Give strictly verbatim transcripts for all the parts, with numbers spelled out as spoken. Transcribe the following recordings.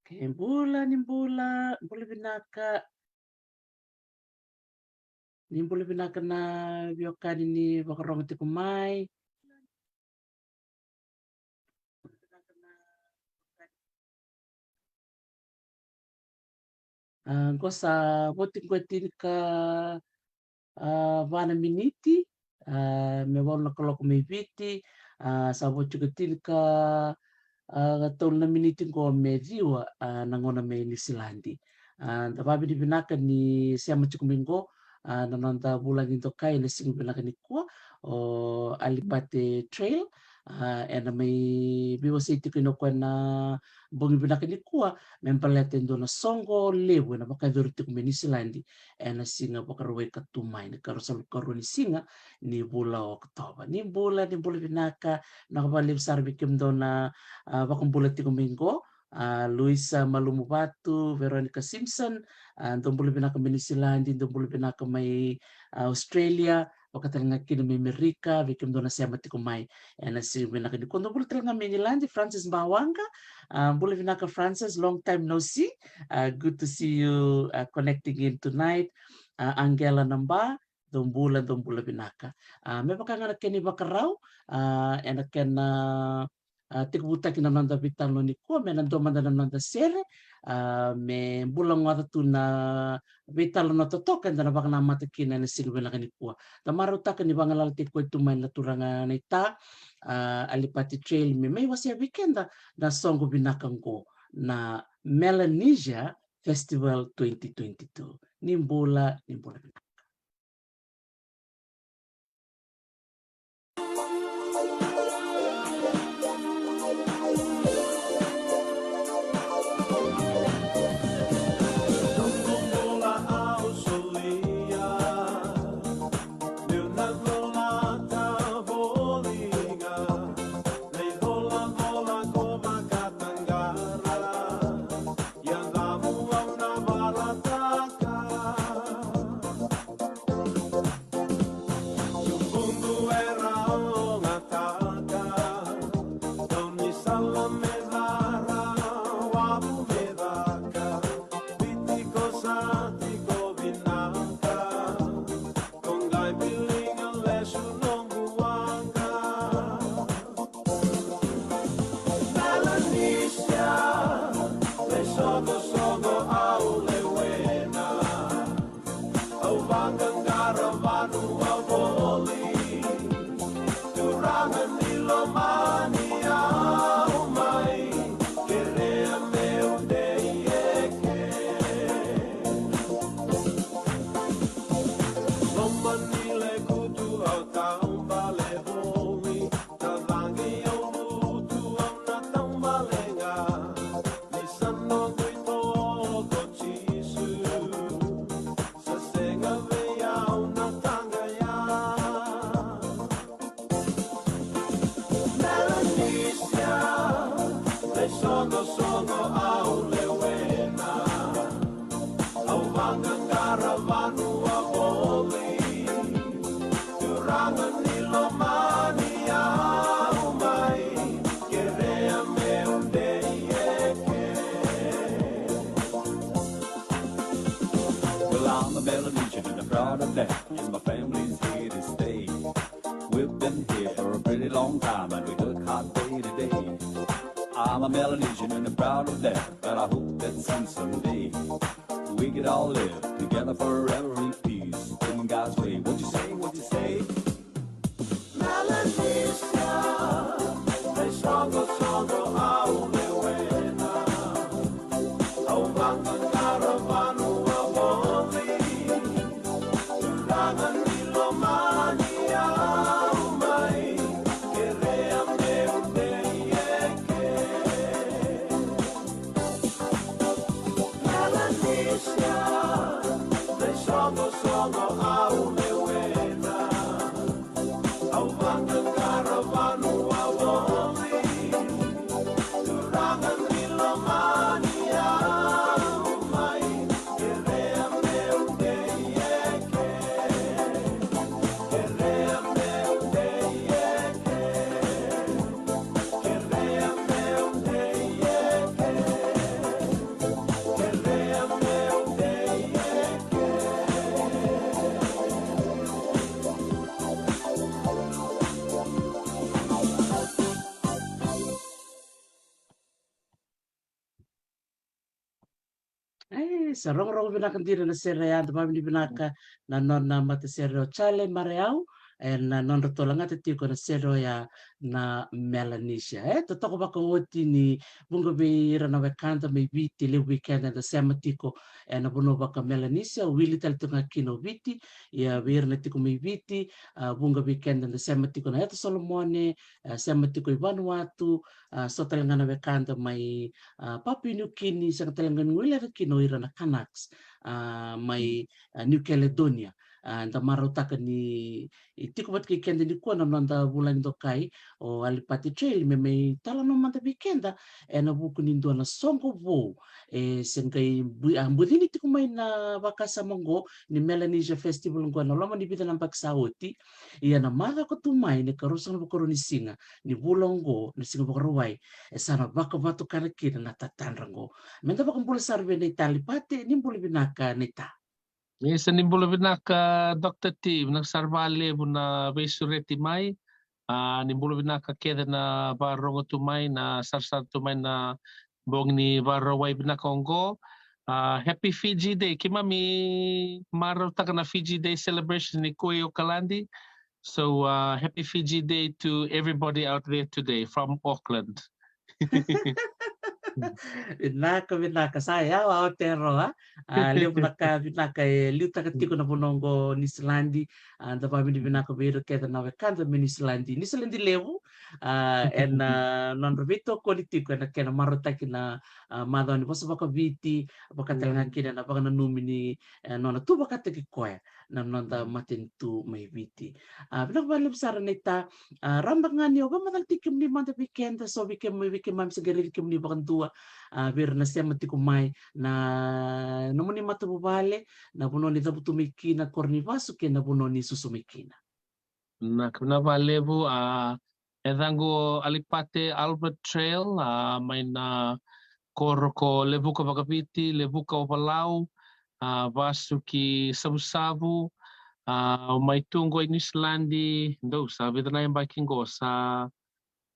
Okay, bula, ni bula, bula vinaka. Ni bula vinaka na veiwekani ni vakarogo tiko mai. A, qo sa vo tiko e tini ka, a, va na miniti, a, me walu na kaloko mai Viti, a, sa vo tiko e tini ka, a, tolu na miniti qo me ciwa, a, na gauna mai Niusiladi. A, da vakavinavinaka ni sema tiko mai qo, a, na noda vulagi dokai ena siga vinaka nikua, o Alipate Trail, a, ena mai veiwasei tiko kina o koya ena bogi vinaka nikua, me baleta e dua na soqo levu ena vakayacori tiko mai Niusiladi ena siga Vakarauwai ka tu mai, na ikaruasagavulu ka rua ni siga ni vula o Okotova. Ni bula, ni bula vinaka, vinaka vakalevu sara vei kemudou na, a, vakabula tiko mai qo, a, Luisa Malumuvatu, Veronica Simpson, a, dou bula vinaka mai Niusiladi, dou bula vinaka mai, a, Australia, vaka tale ga kina mai Amerika, vei kemudou na sema tiko mai ena siga vinaka nikua. Dou bula tale ga mai Igiladi, Francis Bawaqa, a, bula vinaka Francis, long time no see. A, good to see you, a, connecting in tonight. A, Angela Naba, dou bula, dou bula vinaka. A, me vaka ga na kena ivakarau, a, ena kena, a, tekivutaki na noda veitalanoa nikua, me na dua mada na noda sere, a, me bula goca tu na veitalanoa totoka eda na vakanamata kina ena siga vinaka nikua. Da marautaka ni vagalalataki koya tu mai na turaga naita, a, Alipate Trail, me mai wasea vei keda na soqo vinaka qo, na Melanesia Festival twenty twenty-two. Ni bula, ni bula vinaka. Well, I'm a Melanesian and I'm proud of that, and my family's here to stay. We've been here for a pretty long time and we work hard day to day. I'm a Melanesian and I'm proud of that, but I hope that soon someday we could all live together forever in peace in God's way. What you say? What you say? E sa rogorogo vinaka dina na sere ya, da vavinavinaka na nona matasere o Chale Mareau, ena nodra tolagata tiko na sere oya na Melanesia. E totoka vakaoti ni vuqa vei ira na wekada mai Viti, levu vei keda eda sema tiko ena vanua vaka Melanesia, wili tale tiko ga kina o Viti. Ia vei ira na tiko mai Viti, a, vuqa vei keda eda sema tiko na Yatu Solomone, a, sema tiko i Vanuatu, a, so tale ga na wekada mai, a, Papua New Guinea, sega tale ga ni guileca kina o ira na Kanaks, a, mai, a, New Caledonia. A, da marautaka ni tiko vata kei keda nikua na noda vulagi dokai o Alipate Trail me mai talanoa mada vei keda ena vuku ni dua na soqo vou e se qai bu-, a, bucini tiko mai na vakasama oqo ni Melanesia Festival oqo ena loma ni vica na yabaki sa oti. Ia na macawa ka tu mai, na ikaruasagavulu ka rua ni siga ni vula oqo, na Siga Vakarauwai, e sa na vakavatukana kina na tatadra oqo. Meda vakabula sara vei naita Alipate. Ni bula vinaka naita. Isa, ni bula vinaka Doctor T, vinaka sara vakalevu na veisureti mai. A, ni bula vinaka kece na vakarogo tu mai, na sarasara tu mai na bogi ni Vakarauwai vinaka oqo. A, happy Fiji Day. Keimami marautaka na Fiji Day celebration nikua i Okaladi. So, uh, happy Fiji Day to everybody out there today from Auckland. Vinaka, vinaka. Sa yau a Aotearoa. A, levu na ka vinaka e liutaka tiko na vanua oqo Niusiladi. A, da vavinavinaka vei ira kece na wekada mai Niusiladi, Niusiladi levu. A, ena nodra veitokoni tiko ena kena marautaki na, a, macawa ni vosa vakaviti, vaka tale ga kina na vakananumi ni, e, nona tu vakataki koya na noda matanitu mai Viti. A, vinaka vakalevu sara naita. A, raba ga ni o vakamacalataki kemuni mada vei keda, so vei kemuni, vei keimami se qai raici kemuni vakadua, a, vei ira na sema tiko mai, na nomuni matavuvale, na vanua ni cavutu mai kina, koro ni vasu kei na vanua ni susu mai kina. Na, na vakalevu, a, e caqu o Alipate Albert Trail, a, mai na koro ko Levuka Vakaviti, Levuka Ovalau, a, vasu ki Savusavu, a, o mai tu qo i Niusiladi, dou sa vica na yabaki qo, sa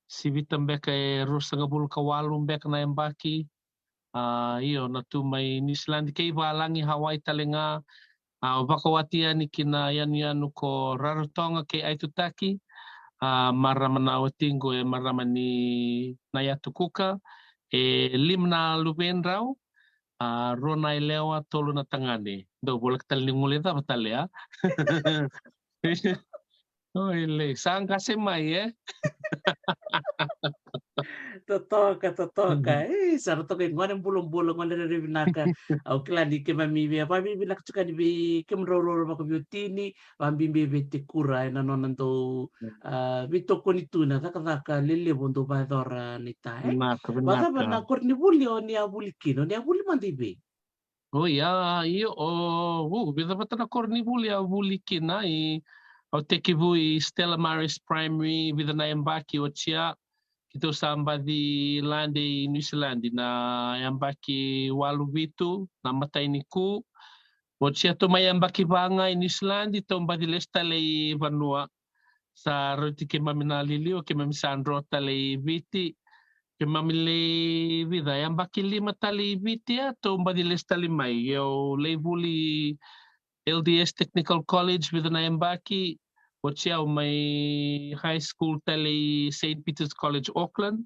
sivita beka e ruasagavulu ka walu beka na yabaki. A, io, na tu mai Niusiladi kei valagi, Hawaii tale ga. A, o vakawati yani ki na yanuyanu ko Rarotonga kei Aitutaki. A, marama na watiqu e marama ni na Yatu Kuka. E lima na luvedrau. A, rua na yalewa, tolu na tagane. Dou voleka tale ni gole cava tale, a? Oi, lei, sa qase mai, e? Totoka, totoka. E, sa ra toka i gone bulabula, gone rairai vinaka. Au kila ni keimami via vavinavinaka tiko yani vei kemudrau ruarua vakaveiwatini, vabibi vei Tekura ena nona dau, a, veitokoni tu na cakacaka lelevu dau vayacora naita, e? Vinaka, vinaka. Vakacava na koronivuli o ni a vuli kina, o ni a vuli mada i vei? O ia, io, o, u, vica vata na koronivuli a vuli kina, i, au tekivu i Stella Maris Primary, vica na yabaki, oti ya keitou sa baci lade i Niusiladi na yabaki walu vitu na imatai ni kua. Oti ya tou mai yabaki va ga i Niusiladi, tou baci lesu tale i vanua. Sa rauti keimami na liliwa, keimami sa dro tale i Viti. Keimami lai vica, yabaki lima tale i Viti, a tou baci lesu tale mai. Au lai vuli L D S Technical College vica na yabaki, oti au mai high school tale i Saint Peter's College, Auckland.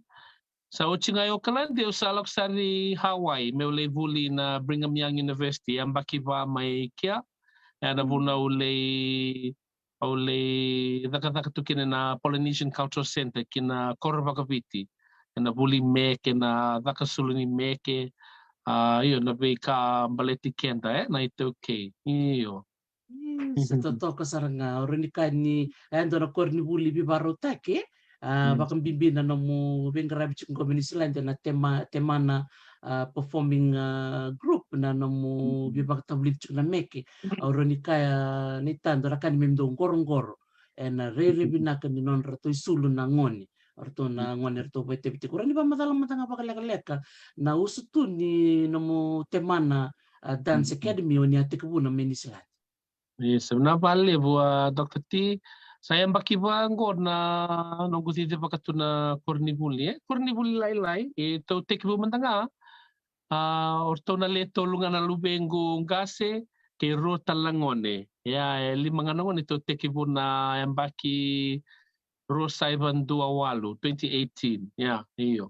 Sa oti ga i Auckland, au sa lako sara i Hawaii meu lai vuli na Brigham Young University, yabaki va mai kea. Ena vuna au lai au lai cakacaka tu kina na Polynesian Cultural Centre ki na koro vakaviti. Ena vuli meke, na caka sulu ni meke, a, io, na veika baleti keda, e, na iTaukei. Io. Io, sa totoka sara ga, au rawa ni kaya ni, e, dua na koronivuli veivakarautaki, e, a, vakabibi na nomu veiqaravi tiko qo mai Niusiladi, na Tema-, Temana, a, performing, a, group, na nomu veivakatavulici tiko na meke. Au rawa ni kaya naita, dua na ka ni memi dau qoroqoro ena rairai vinaka ni nodratou isulu na gone, o ratou na gone ratou vakaitavi tiko. Rawa ni vakamacala mada ga vakalekaleka na usutu ni nomu Temana, a, Dance Academy o ni a tekivuna mai Niusiladi. Isa, vinaka vakalevu, a, Doctor T. Sa yabaki va qo na noqu cicivaka tu na koronivuli, e, koronivuli lailai, e, tou tekivu mada ga. A, o ratou na le tolu ga na luvequ qase kei rua tale na gone. Ia, e lima ga na gone tou tekivu na yabaki rua saiva dua walu, twenty eighteen. Ia, io.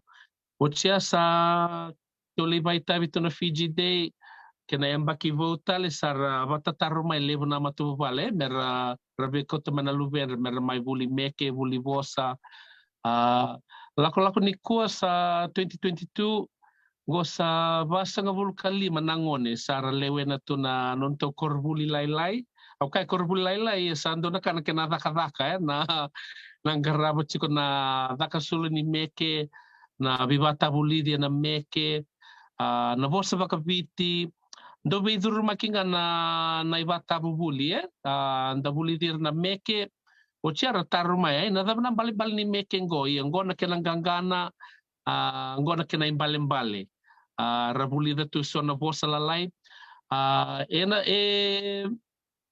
Oti ya sa tou lai vakaitavi tu na Fiji Day, kei na yabaki vou tale sa ra vakatataro mai levu na matavuvale, me ra, ra veikauta mai na luvedra, me ra mai vuli meke, vuli vosa. A, lakolako nikua sa twenty twenty-two, qo sa vasagavulu ka lima na gone sa ra lewena tu na nodratou koronivuli lailai. Au kaya koronivuli lailai, e sa dua na ka na kena cakacaka, e, na, na qarava tiko na caka sulu ni meke, na veivakatavulici ena meke, a, na vosa vakaviti, dau veicurumaki ga na, na ivakatavuvuli, e, a, da vulici ira na meke, oti ya ra taro mai, e, na cava na ibalebale ni meke qo, ia qo na kena qaqana, a, qo na kena ibalebale. A, ra vulica tu so na vosa lalai. A, ena, e,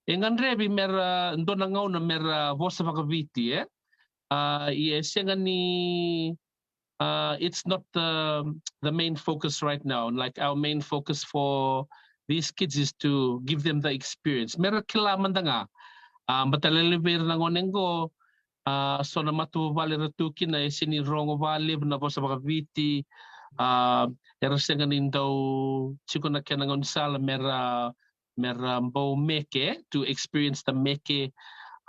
e gadrevi me ra, dua na gauna me ra vosa vakaviti, e. A, ia e sega ni, uh, it's not the, the main focus right now. Like, our main focus for these kids is to give them the experience. Me ra kila mada ga. A, baleta levu vei ira na gone qo, a, so na matavuvale era tu kina e sega ni rogo vakalevu na vosa vakaviti, a, era sega ni dau tiko na kena gaunisala me ra, me ra bau meke, to experience the meke.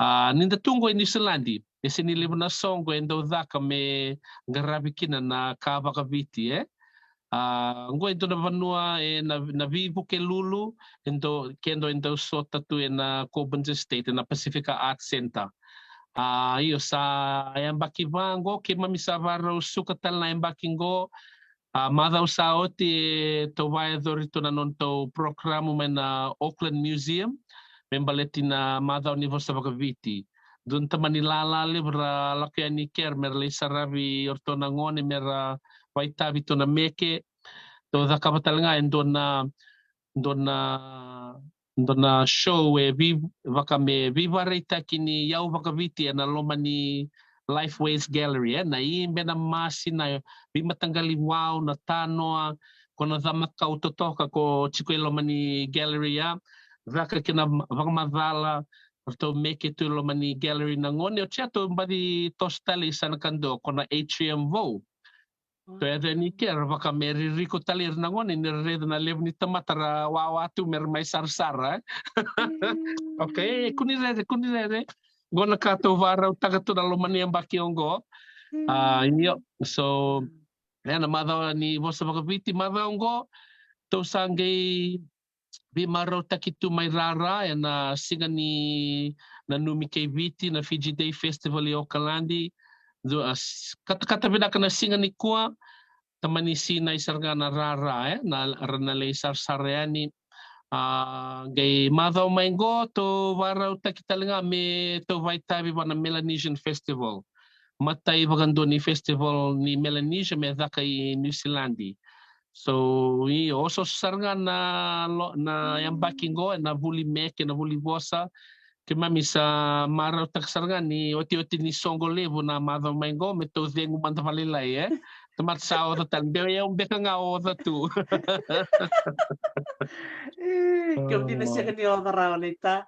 A, ni da tu qo e Niusiladi, e sega ni levu na soqo e dau caka me qaravi kina na ka vakaviti, e. A, qo e dua na vanua e na, na veivuke lulu, e dau, ke dau, e dau sota tu ena Cobden State, ena Pacifica Arts Centre. A, io, sa yabaki va qo, keimami sa vakarau suka tale na yabaki qo. A, macawa sa oti, e, tou vakayacori tu na nodratou porokaramu mai na Auckland Museum, me baleti na macawa ni vosa vakaviti. Dua na tamani lala levu ra lako yani ke me ra lai saravi o ratou na gone me ra vakaitavi tu na meke. Tou cakava tale ga e dua na, dua na, dua na show e vei, vaka me veivakaraitaki ni iyau vakaviti ena loma ni Lifeways Gallery, e, na ibe, na masi, na veimataqali wau, na tanoa, ko na camakau totoka ko tiko e loma ni gallery ya. Caka kina ma-, vakamacala, ratou meke tu e loma ni gallery na gone, oti ya tou baci toso tale i sa na kadua, ko na atrium vou. Tou yaco yani ke ra vaka me ririko tale ira na gone ni ra raica na levu ni tamata ra wawa tu me ra mai sarasara, e. Mm. Okay, kua ni rere, kua ni rere. Qo na ka tou vakarautaka tu na loma ni yabaki oqo. A, io, so, e, na macawa ni vosa vakaviti, macawa oqo, tou sa qai veimarautaki tu mai rara ena siga ni nanumi kei Viti, na Fiji Day Festival i Okaladi. Dua, a, s-, katakata vinaka na siga nikua, tamani sinai sara ga na rara, e, na, ra na lai sarasara yani. A, qai macawa mai qo, tou vakarautaki tale ga me tou vakaitavi vua na Melanesian Festival. Matai vakadua ni festival ni Melanesia me caka i Niusiladi. So, io, osooso sara ga na lo-, na yabaki qo, na vuli meke, na vuli vosa. Keimami sa marautaka sara ga ni otioti ni soqo levu na macawa mai qo, me tou cegu mada vakalailai, e. Tamata sa oca tale, de o yau beka ga oca tu. E, kemuni na sega ni oca rawa, naita.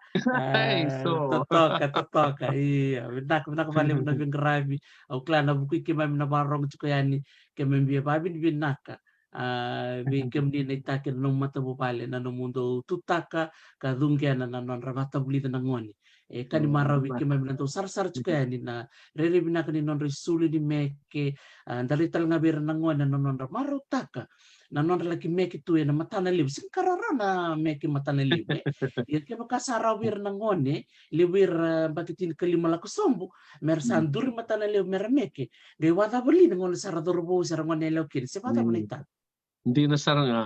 Ei, a, so. Totoka, totoka. Ia, vinaka, vinaka vakalevu na veiqaravi. Au kila na vuku i keimami na vakarogo tiko yani, keimami via vakavinavinaka. A, vei kemuni naita kei na nomu matavuvale, na nomudou tutaka ka cuqena na nodra vatavulica na gone. E ka ni marau vei keimami na dau sarasara tiko yani na rairai vinaka ni nodra isulu ni meke, a, da rai tale ga vei ira na gone na nodra marautaka na nodra laki meke tu ena matana levu. Sega ni ka rawarawa na meke matana levu, e. Ia kevaka sa rawa vei ira na gone, levu ira baki tinikalima lako sobu, me ra sa duri matana levu me ra meke. Qai vakacava li na gauna sa ra cauravou se ra gone yalewa kina, se vakacava, naita? Dina sara ga.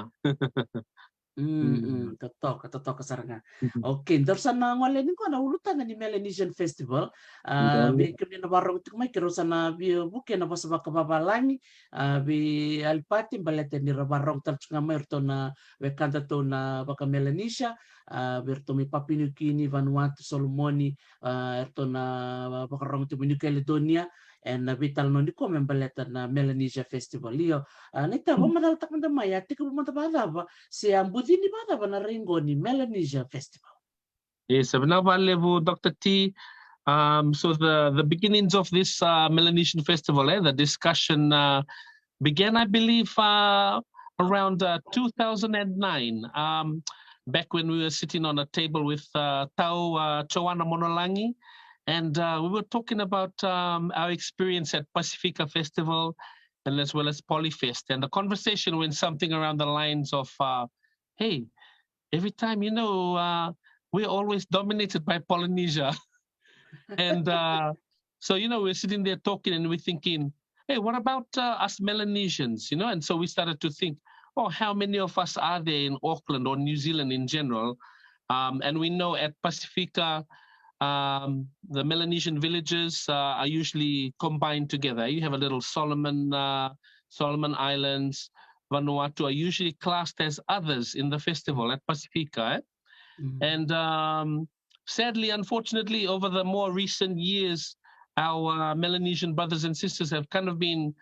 Mm, mm, totoka, totoka sara ga. Okay, daru sa na gole yani qo na ulutaga ni Melanesian Festival. A, vei kemuni na vakarogo tiko mai, keirau sa na via vukea na vosa vakavavalagi, a, vei Alipati, baleta ni ra vakarogo tale tiko ga mai o ratou na wekadatou na vaka-Melanesia, a, vei ratou mai Papua New Guinea, Vanuatu, Solomoni, a, ratou na vakarogo tiko mai New Caledonia, ena veitalanoa nikua me baleta na Melanesia Festival. Io, a, naita, vakamacalataka mada mai, a tekivu mada vakacava se a bucini vakacava na rai qo ni Melanesia Festival? Yes, vinaka vakalevu, Doctor T. Um, so the, the beginnings of this, uh, Melanesian Festival, eh, the discussion, uh, began, I believe, uh, around, uh, two thousand nine, um, back when we were sitting on a table with, uh, Tau, uh, Joanna Monolagi, and, uh, we were talking about, um, our experience at Pacifica Festival and as well as Polyfest. And the conversation went something around the lines of, uh, "Hey, every time, you know, uh, we're always dominated by Polynesia." And, uh, so, you know, we're sitting there talking and we're thinking, "Hey, what about, uh, us Melanesians?" You know, and so we started to think, "Oh, how many of us are there in Auckland or New Zealand in general?" Um, and we know at Pacifica, um, the Melanesian villages, uh, are usually combined together. You have a little Solomon, uh, Solomon Islands, Vanuatu are usually classed as others in the festival at Pacifica, eh? And, um, sadly, unfortunately, over the more recent years, our, uh, Melanesian brothers and sisters have kind of been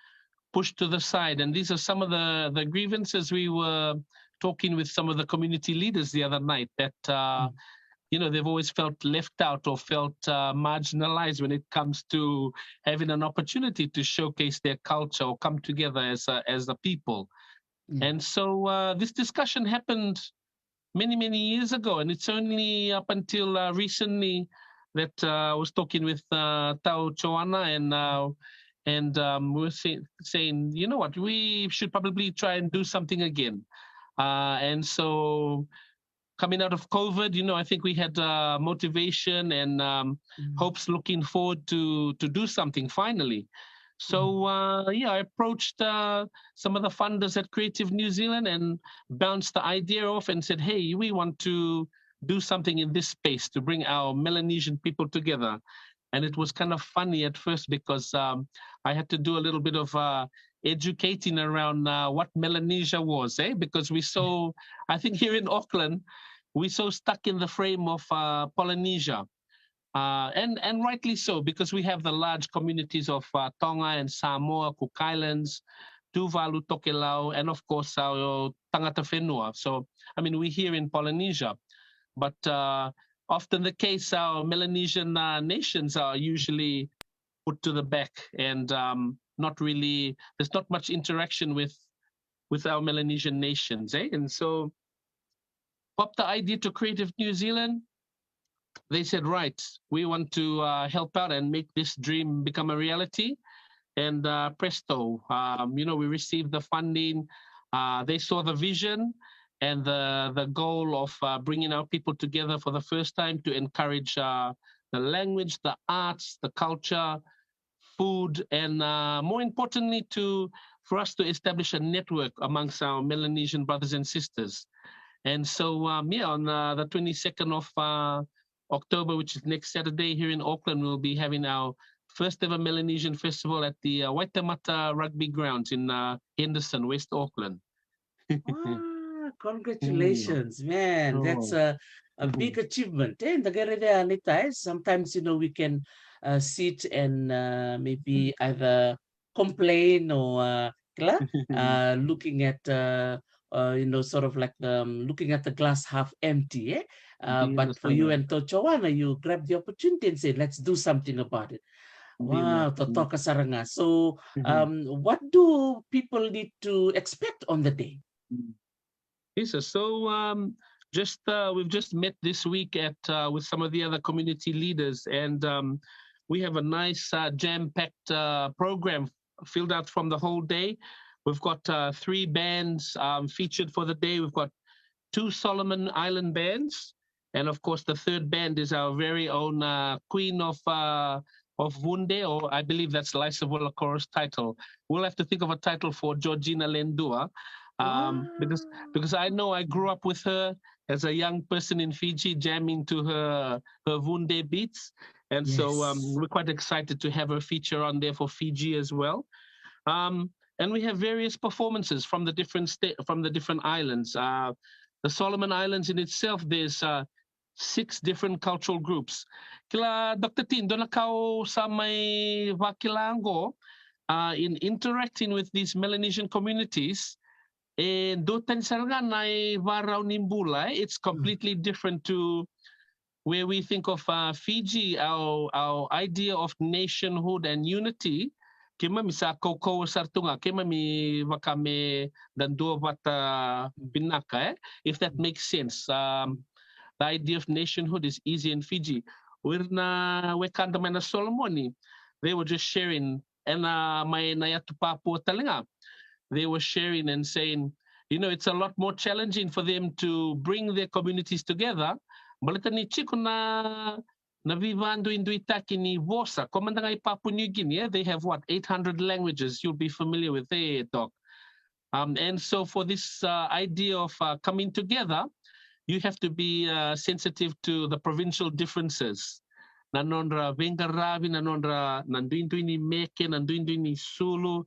pushed to the side. And these are some of the, the grievances. We were talking with some of the community leaders the other night that, uh, you know, they've always felt left out or felt, uh, marginalized when it comes to having an opportunity to showcase their culture or come together as a, as a people. And so, uh, this discussion happened many, many years ago, and it's only up until, uh, recently that, uh, I was talking with, uh, Tau Joanna, and, uh, and, um, we were say, saying, "You know what, we should probably try and do something again." Uh, and so, coming out of COVID, you know, I think we had, uh, motivation and, um, hopes, looking forward to, to do something finally. So, uh, yeah, I approached, uh, some of the funders at Creative New Zealand and bounced the idea off and said, "Hey, we want to do something in this space to bring our Melanesian people together." And it was kind of funny at first because, um, I had to do a little bit of, uh, educating around, uh, what Melanesia was, eh? Because we so, I think here in Auckland, we so stuck in the frame of, uh, Polynesia. Uh, and, and rightly so, because we have the large communities of, uh, Tonga and Samoa, Cook Islands, Tuvalu, Tokelau, and of course our Tangata Whenua. So, I mean, we're here in Polynesia, but, uh, often the case, our Melanesian, uh, nations are usually put to the back and, um, not really, there's not much interaction with, with our Melanesian nations, eh? And so popped the idea to Creative New Zealand. They said, "Right, we want to, uh, help out and make this dream become a reality." And, uh, presto, um, you know, we received the funding. Uh, they saw the vision and the, the goal of, uh, bringing our people together for the first time to encourage, uh, the language, the arts, the culture, food, and, uh, more importantly, to, for us to establish a network amongst our Melanesian brothers and sisters. And so, um, yeah, on, uh, the twenty-second of, uh, October, which is next Saturday here in Auckland, we'll be having our first ever Melanesian festival at the, uh, Waitematā Rugby Grounds in, uh, Henderson, West Auckland. Wow, congratulations, man. That's a, a big achievement. Eh, da qai raica, Anita, eh? Sometimes, you know, we can, uh, sit and, uh, maybe either complain or, uh, kila, uh, looking at, uh, uh, you know, sort of like, um, looking at the glass half empty, eh? Uh, but for you and Tau Joanna, you grab the opportunity and say, "Let's do something about it." Wow, totoka sara ga. So, um, what do people need to expect on the day? Isa, so, um, just, uh, we've just met this week at, uh, with some of the other community leaders, and, um, we have a nice, uh, jam-packed, uh, program filled out from the whole day. We've got, uh, three bands, um, featured for the day. We've got two Solomon Island bands, and of course, the third band is our very own, uh, queen of, uh, of Vunde, or I believe that's Laisa Volakoro's title. We'll have to think of a title for Georgina Lendua, um, because, because I know I grew up with her as a young person in Fiji, jamming to her, her Vunde beats. And so, um, we're quite excited to have her feature on there for Fiji as well. Um, and we have various performances from the different sta-, from the different islands. Uh, the Solomon Islands in itself, there's, uh, six different cultural groups. Kila, Doctor T, dua na ka au sa mai vakila qo, uh, in interacting with these Melanesian communities, e duatani sara ga na ivakarau ni bula, eh? It's completely different to where we think of, uh, Fiji, our, our idea of nationhood and unity. Keimami sa kaukauwa sara tu ga, keimami vaka me da duavata vinaka, eh? If that makes sense. Um, the idea of nationhood is easy in Fiji. O ira na wekada mai na Solomoni, they were just sharing, ena mai na yatu Papua tale ga, they were sharing and saying, you know, it's a lot more challenging for them to bring their communities together. Baleta ni tiko na, na veivakaduiduitaki ni vosa. Ko mada ga i Papua New Guinea, eh, they have, what, eight hundred languages? You'll be familiar with, eh, Doc. Um, and so for this, uh, idea of, uh, coming together, you have to be, uh, sensitive to the provincial differences. Na nodra veiqaravi, na nodra, na duidui ni meke, na duidui ni sulu.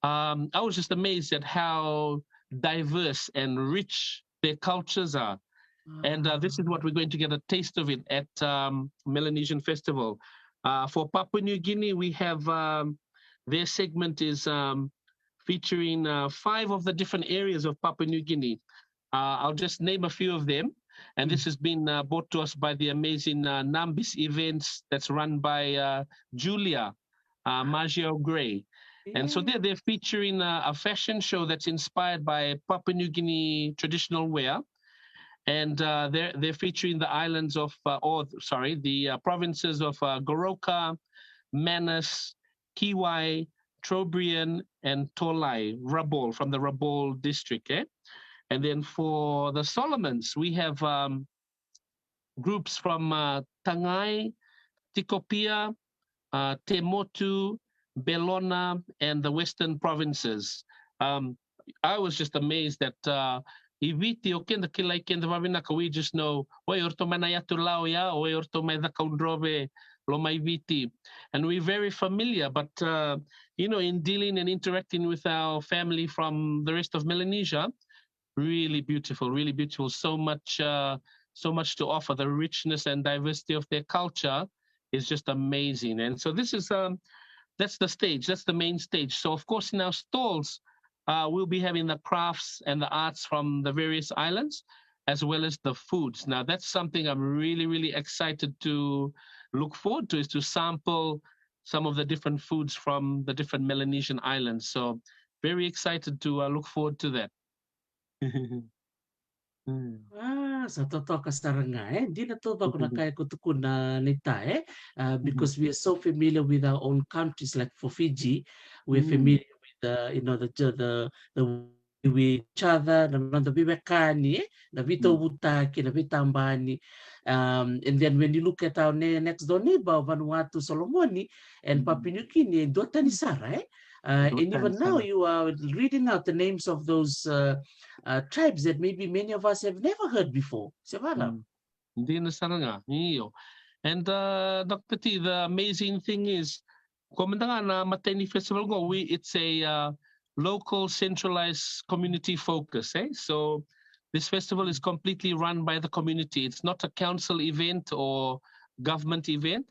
Um, I was just amazed at how diverse and rich their cultures are. And, uh, this is what we're going to get a taste of it at, um, Melanesian Festival. Uh, for Papua New Guinea, we have, um, their segment is, um, featuring, uh, five of the different areas of Papua New Guinea. Uh, I'll just name a few of them. And this has been, uh, brought to us by the amazing, uh, Nambis Events that's run by, uh, Julia, uh, Maggio Gray. And so they're, they're featuring, uh, a fashion show that's inspired by Papua New Guinea traditional wear. And, uh, they're, they're featuring the islands of, uh, or, sorry, the, uh, provinces of, uh, Goroka, Manus, Kiwai, Trobriand, and Tolai, Rabaul, from the Rabaul district, eh? And then for the Solomons, we have, um, groups from, uh, Tangai, Tikopia, uh, Temotu, Bellona, and the western provinces. Um, I was just amazed that, uh, i Viti, o keda kilai keda vavinaka, we just know, oi, o ratou mai na yatu Lau ya, oi, o ratou mai Cakaudrove, lo mai Viti. And we're very familiar, but, uh, you know, in dealing and interacting with our family from the rest of Melanesia, really beautiful, really beautiful. So much, uh, so much to offer. The richness and diversity of their culture is just amazing. And so this is, um, that's the stage, that's the main stage. So of course, in our stalls, uh, we'll be having the crafts and the arts from the various islands, as well as the foods. Now, that's something I'm really, really excited to look forward to, is to sample some of the different foods from the different Melanesian islands. So very excited to, uh, look forward to that. Mm. Ah, sa totoka sara ga, eh? Dina totoka na ka e ko tukuna, Nita, eh? Uh, because we are so familiar with our own countries, like for Fiji, we are familiar with the, you know, the, the, the with each other, na noda veiwekani, eh? Na veitauvutaki, na veitabani. Um, and then when you look at our ne-, next door neighbor, Vanuatu, Solomoni, and Papua New Guinea, e duatani sara, eh? Uh, and even now you are reading out the names of those, uh, uh, tribes that maybe many of us have never heard before. Se vaka? Dina sara ga, io. And, uh, Doctor T, the amazing thing is, ko mada ga na imatai ni festival qo, we, it's a, uh, local centralized community focus, eh? So this festival is completely run by the community. It's not a council event or government event.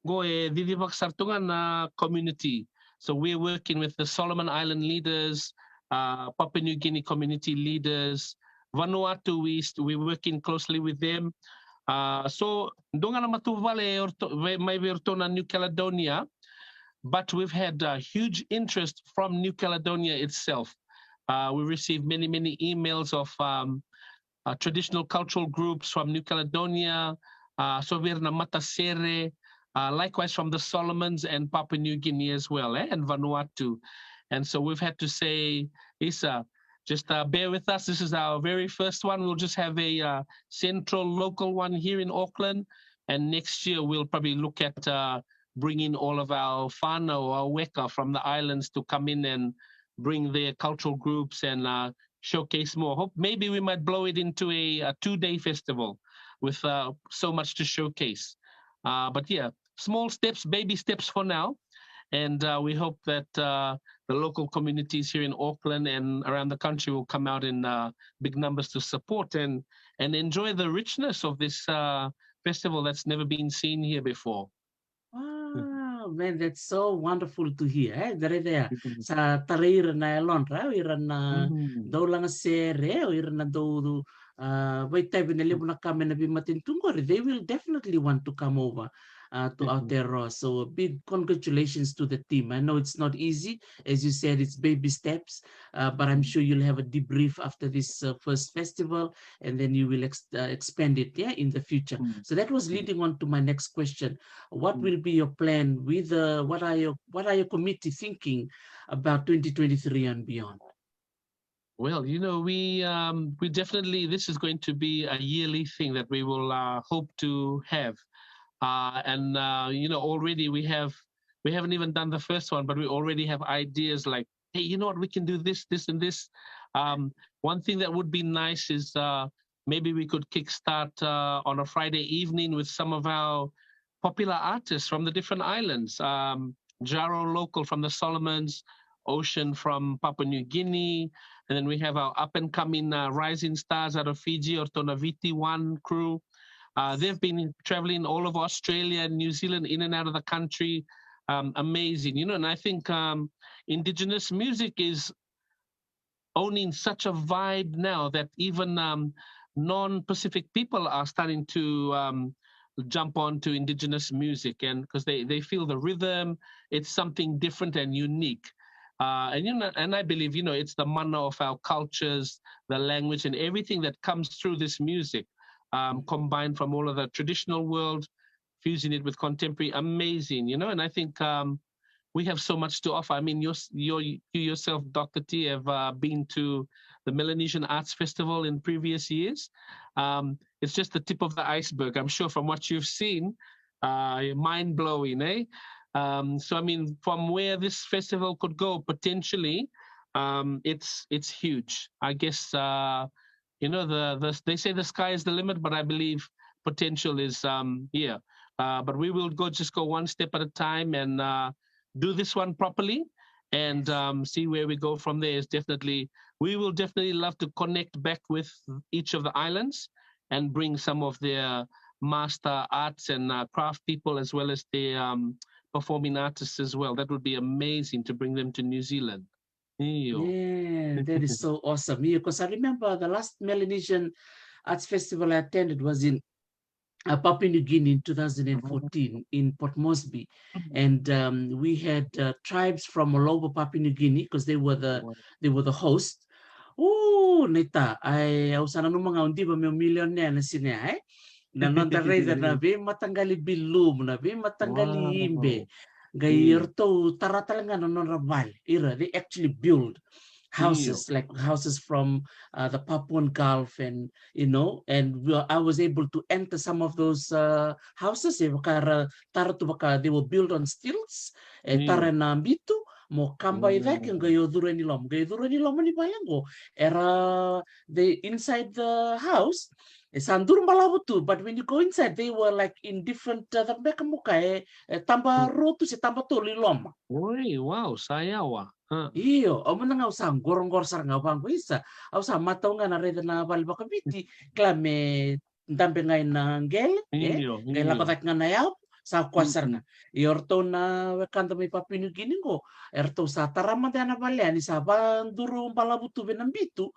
Qo e cicivaka sara tu ga na community. So we're working with the Solomon Island leaders, uh, Papua New Guinea community leaders, Vanuatu, we st-, we're working closely with them. Uh, so dua ga na matavuvale e ratou, mai vei ratou na New Caledonia, but we've had, uh, huge interest from New Caledonia itself. Uh, we received many, many emails of, um, uh, traditional cultural groups from New Caledonia, uh, so vei ira na matasere, uh, likewise from the Solomons and Papua New Guinea as well, eh, and Vanuatu. And so we've had to say, Isa, just, uh, bear with us. This is our very first one. We'll just have a, uh, central local one here in Auckland. And next year, we'll probably look at, uh, bringing all of our fana or our weka from the islands to come in and bring their cultural groups and, uh, showcase more. Hope maybe we might blow it into a, a two-day festival with, uh, so much to showcase. Uh, but yeah, small steps, baby steps for now. And uh, we hope that uh, the local communities here in Auckland and around the country will come out in uh, big numbers to support and and enjoy the richness of this uh, festival that's never been seen here before. Wow, man, that's so wonderful to hear. Eh? Dere dea, sa tarai ira na yalodra, ira na dau laga sere, o ira na dau uh, vaitavi na levu na ka mai na veimatanitu qori, they will definitely want to come over uh, to Aotearoa. So a big congratulations to the team. I know it's not easy. As you said, it's baby steps, uh, but I'm sure you'll have a debrief after this uh, first festival, and then you will ex- uh, expand it, yeah, in the future. So that was leading on to my next question. What will be your plan with uh, what are your what are your committee thinking about twenty twenty-three and beyond? Well, you know, we um, we definitely, this is going to be a yearly thing that we will uh, hope to have, uh, and uh, you know, already we have we haven't even done the first one, but we already have ideas like, hey, you know what, we can do this, this, and this. Um, one thing that would be nice is uh, maybe we could kickstart uh, on a Friday evening with some of our popular artists from the different islands. Um, Jaro local from the Solomons, Ocean from Papua New Guinea, and then we have our up and coming uh, rising stars out of Fiji, Ortonaviti One crew. Uh, they've been traveling all over Australia and New Zealand, in and out of the country. Um, amazing, you know, and I think um, indigenous music is owning such a vibe now that even um, non-Pacific people are starting to um, jump on to indigenous music, and because they, they feel the rhythm, it's something different and unique. Uh, and you know, and I believe, you know, it's the mana of our cultures, the language, and everything that comes through this music, um, combined from all of the traditional world, fusing it with contemporary, amazing, you know. And I think um, we have so much to offer. I mean, you're, you're, you yourself, Doctor T, have uh, been to the Melanesian Arts Festival in previous years. Um, it's just the tip of the iceberg, I'm sure, from what you've seen. Uh, mind blowing, eh? Um, so, I mean, from where this festival could go potentially, um, it's it's huge. I guess uh, you know the, the they say the sky is the limit, but I believe potential is um, here. Uh, but we will go just go one step at a time and uh, do this one properly and um, see where we go from there. Is definitely, we will definitely love to connect back with each of the islands and bring some of their master arts and uh, craft people as well as the um, performing artists as well. That would be amazing to bring them to New Zealand. Yeah, that is so awesome. Yeah, because I remember the last Melanesian Arts Festival I attended was in uh, Papua New Guinea in two thousand fourteen in Port Moresby. And um, we had uh, tribes from all over Papua New Guinea because they were the they were the host. Oh, neta, I au sa nanuma ga au diva meu milionea na sinea, eh? Na noda raica na veimataqali bilum, na veimataqali ibe. Qai ratou tara tale ga na nodra vale. Ira, they actually build houses, like houses from uh, the Papuan Gulf, and you know, and we, I was able to enter some of those uh, houses. E vaka ra tara tu vaka they were built on stilts. E tara na bitu, mo kaba i cake, qai o curu i loma, qai curu i loma ni vale qo. Era they inside the house. E sa duru balavu tu, but when you go inside, they were like in different uh, beka muka e, e taba rua tu se taba tolu i loma. Oi, wow, sa yawa. Io, au mada ga au sa qoroqoro sara ga vaqo isa. Au sa matau ga na raica na vale vakaviti, kila me dabe ga ina qele, e? Qai lako cake ga na yavu, sa koya sara ga. Ia o ratou na wekada mai Papua New Guinea qo, e ratou sa tara mada na vale yani sa vaduru balavu tu vei na bitu.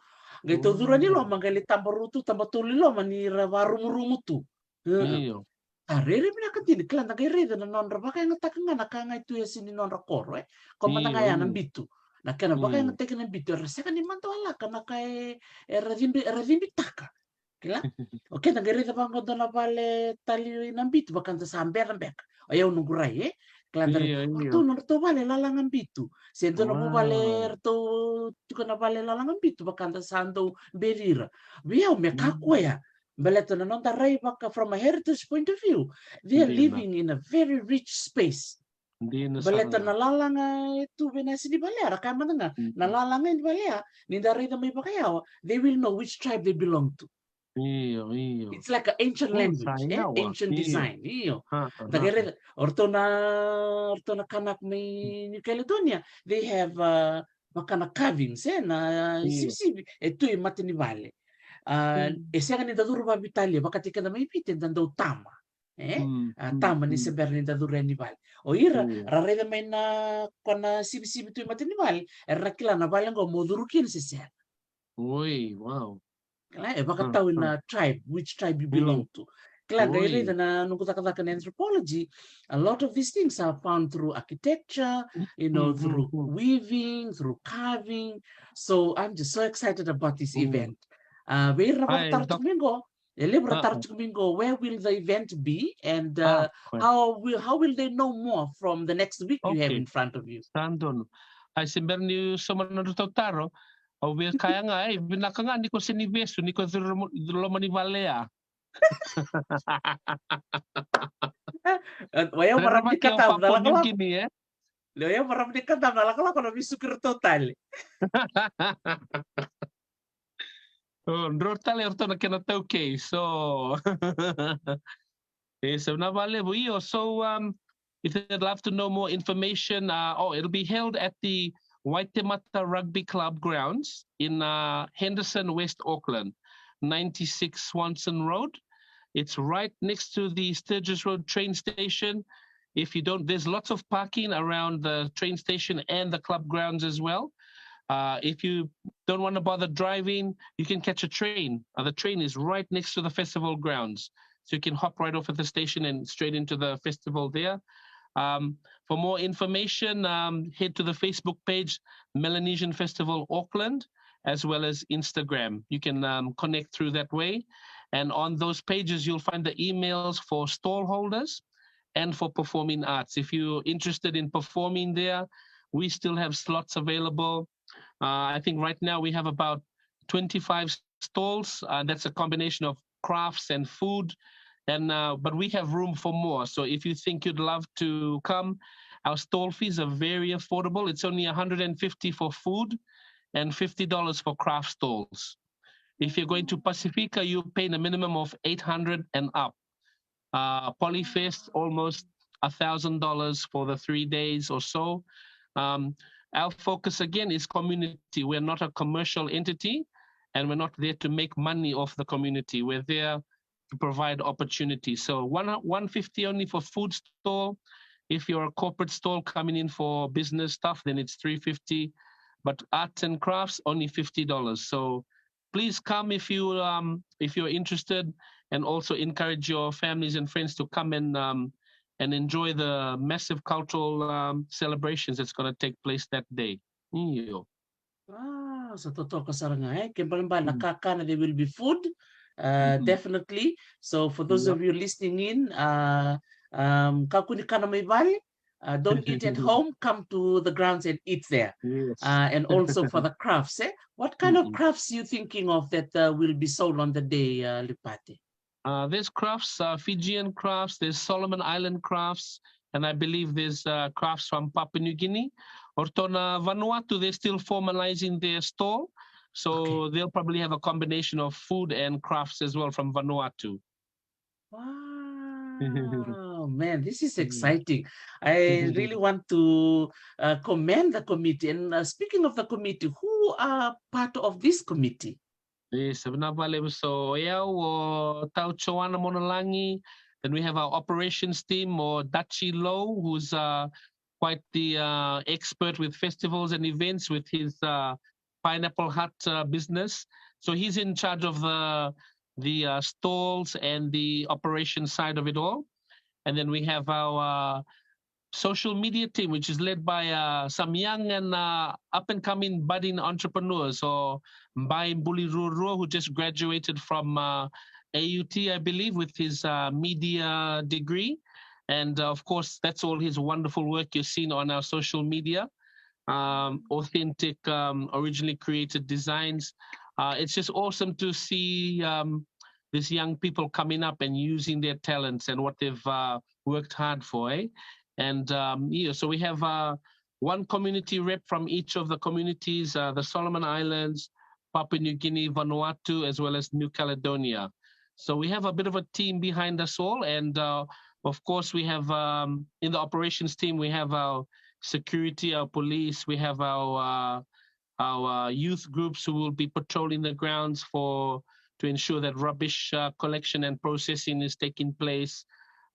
Qai tau curu i loma, qai lai taba rua tu, taba tolu i loma ni ra varumurumu tu. Io. A rairai vinaka dina, kila da qai raica na nodra vakayagataka ga na ka ga e tu e yasa ni nodra koro, e. Ko mada ga ya na bitu. Na kena vakayagataki na bitu, era sega ni madawalaka na ka e, era cibi, era cibitaka. Kila? O keda qai raica vaqo dua na vale tali na bitu, vaka da sa beca beka. O yau noqu rai, e. Kila da rai, o ratou nodratou vale lalaga bitu. Se dua na vu vale ratou tiko na vale lalaga bitu, vaka da sa dau beci ira. Vei au me kakua ya. Baleta na noda rai vaka from a heritage point of view, they are living in a very rich space. Baleta na lalaga e tu vei na yasa ni vale ya, ra kaya mada ga na lalaga ni vale ya, ni da raica mai vakayawa, they will know which tribe they belong to. Io, io. It's like an ancient language, eh? Ancient design, io. Da qai raica, o ratou na, o ratou na Kanak mai New Caledonia, they have uh, vaka na carvings, eh, na sivisivi e tu i mata ni vale. Uh, e sega ni da curu vavitalia, vakataki keda mai Viti da dau tama. Eh? A tama ni se bera ni da curu yani vale. O ira ra raica mai na, ko na sivisivi tu i mata ni vale, era na kila na vale qo mo curu kina se sega. Oi, wow. Kila, e vakatau na tribe, which tribe you belong to. Kila, qai raica na noqu cakacaka na anthropology, a lot of these things are found through architecture, you know, through weaving, through carving. So I'm just so excited about this event. Uh, vei ira na vakataro tiko mai qo, e levu ra taro tiko mai qo, where will the event be and uh, how will, how will they know more from the next week you have in front of you? Sa donu. Ai se bera ni sauma na nodratou taro, au via kaya ga, e vinaka ga ni ko se ni vesu, ni ko curu loma ni vale ya. Wa ya marama ni katavu na lakolako. Wa ya marama ni katavu na lakolako na vesu ki ratou tale. O, dro tale o ratou na kena taukei. So, e, so na vale vo io. So, um, if you'd love to know more information, uh, oh, it'll be held at the Waitemata Rugby Club grounds in uh, Henderson, West Auckland, ninety-six Swanson Road. It's right next to the Sturgis Road train station. If you don't, there's lots of parking around the train station and the club grounds as well. Uh, if you don't want to bother driving, you can catch a train. Uh, the train is right next to the festival grounds. So you can hop right off at the station and straight into the festival there. Um, for more information, um, head to the Facebook page, Melanesian Festival Auckland, as well as Instagram. You can um, connect through that way. And on those pages, you'll find the emails for stall holders and for performing arts. If you're interested in performing there, we still have slots available. Uh, I think right now we have about twenty-five stalls. Uh, that's a combination of crafts and food. And uh, but we have room for more. So if you think you'd love to come, our stall fees are very affordable. It's only a hundred and fifty for food and fifty dollars for craft stalls. If you're going to Pacifica, you're paying a minimum of eight hundred and up. Uh, Polyfest, almost a thousand dollars for the three days or so. Um, our focus again is community. We're not a commercial entity, and we're not there to make money off the community. We're there to provide opportunity. So one, one fifty only for food stall. If you're a corporate stall coming in for business stuff, then it's three fifty. But arts and crafts, only fifty dollars. So please come if you, um, if you're interested, and also encourage your families and friends to come and, um, and enjoy the massive cultural, um, celebrations that's gonna take place that day. Io. Wow, sa totoka sara ga, eh? Kena ibalebale na kakana, there will be food, uh, definitely. So for those of you listening in, uh, um, kakua ni kana mai vale, uh, don't eat at home, come to the grounds and eat there. Yes. Uh, and also for the crafts, eh? What kind of crafts you thinking of that uh, will be sold on the day, uh, Lipati? Uh, there's crafts, uh, Fijian crafts, there's Solomon Island crafts, and I believe there's uh, crafts from Papua New Guinea. O ratou na Vanuatu, they're still formalizing their stall. So they'll probably have a combination of food and crafts as well from Vanuatu. Wow, man, this is exciting. I really want to uh, commend the committee. And uh, speaking of the committee, who are part of this committee? Yes, vinaka vakalevu. So o yau, o Tau Joana Monalagi. Then we have our operations team, o Dachi Low, who's uh, quite the uh, expert with festivals and events with his uh, Pineapple Hut uh, business. So he's in charge of the the uh, stalls and the operation side of it all. And then we have our uh, social media team, which is led by uh, some young and uh, up and coming budding entrepreneurs, or Bai Buli Rurua, who just graduated from uh, A U T, I believe, with his uh, media degree. And uh, of course, that's all his wonderful work you've seen on our social media, um, authentic, um, originally created designs. Uh, it's just awesome to see um, these young people coming up and using their talents and what they've uh, worked hard for, eh? And um, yeah, so we have uh, one community rep from each of the communities, uh, the Solomon Islands, Papua New Guinea, Vanuatu, as well as New Caledonia. So we have a bit of a team behind us all, and uh, of course we have, um, in the operations team, we have our security, our police, we have our uh, our uh, youth groups who will be patrolling the grounds for to ensure that rubbish uh, collection and processing is taking place.